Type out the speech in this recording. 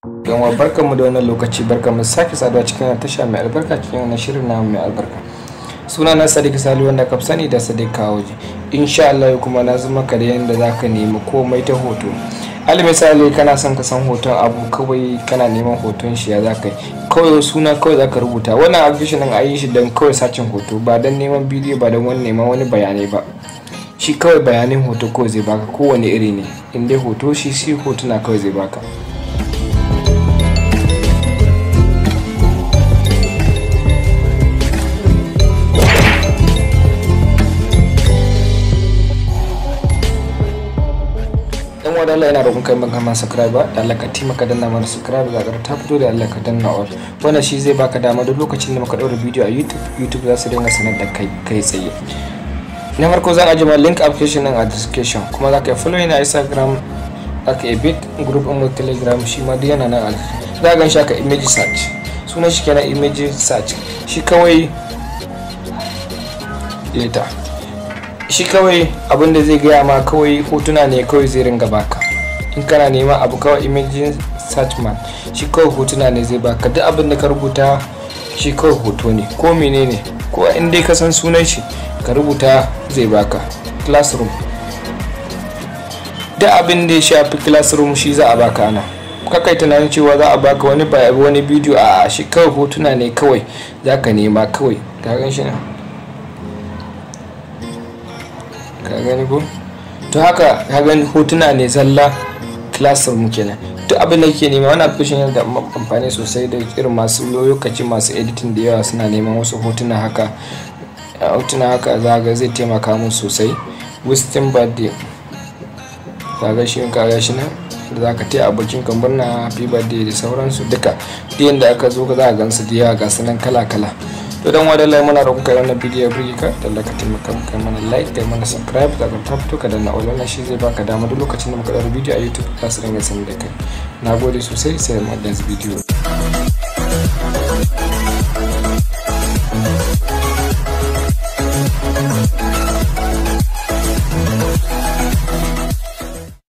Yanwa barkanmu da wannan lokaci, barkanmu sake saduwa cikin tasha mai albarka, cikin wannan shirin na mai albarka. Suna na Sadiq Sali, wanda ka sani da Sadiq Kawoji. Insha Allah kuma na zama ka da yanda zaka nemi komai ta hoto. Al misali, kana son ka san hoton abu, kawai kana neman hoton shi, ya zaka yi? Kawai suna kawai zaka rubuta. Wannan application din an yi shi don kawai searching hoto, ba don neman bidiyo ba, don wani neman wani bayanai ba. Shi kawai bayanin hoto kawai zai baka, kowane iri ne. In dai hoto shi hotuna kawai zai baka. Dan wa Allah, yana roƙon kai ban kama subscribe ba, da Allah ka taimaka danna mana subscribe, ga ta fito, da Allah ka danna all. Wannan shi zai baka dama duk lokacin da muka ɗaura bidiyo a YouTube, YouTube za su dinga sanar da kai kai tsaye. Na farko zan ajiye ma link application din a description, kuma za ka yi follow na Instagram, za ka yi bit group ɗin mu Telegram, shi ma duk yana nan. A za ka gan shi haka, image search sunan shi kenan. Image search shi kawai later, shi kawai abinda zai gaya ma, kawai hotuna ne kawai zai ringa baka. In kana nema abu kawai, image search man, shi kawai hotuna ne zai baka. Duk abin da ka rubuta, shi kawai hoto ne, ko menene, ko in dai ka san sunan shi ka rubuta, zai baka. Classroom, duk abin da ya shafi classroom shi za a baka. Ana kakai tunanin cewa za a baka wani wani bidiyo, a shi kawai hotuna ne kawai za ka nema kawai. Ka gan shi na, ka gani ko? To haka ka gani, hotuna ne zalla, classroom kenan. Duk abin da kake nema, wannan application yana da amfani sosai da irin masu lokaci, masu editing da yawa suna neman wasu hotuna haka, hotuna haka, za ga zai taimaka musu sosai. Wisdom birthday, ka ga shi, ka ga shi nan, da za ka taya abokin ka murna, happy birthday da sauransu duka. Duk yanda aka zo za ka gansu da yawa, ga su nan kala kala. To dan wadalla, muna roƙon kai wannan bidiyo ya burge ka, da ka taimaka kai mana like, kai mana subscribe, da ka fito ka danna all. Wannan shi zai baka dama duk lokacin da muka ɗaura bidiyo a YouTube, za su dinga sanar da kai. Nagode sosai, sai mu next bidiyo.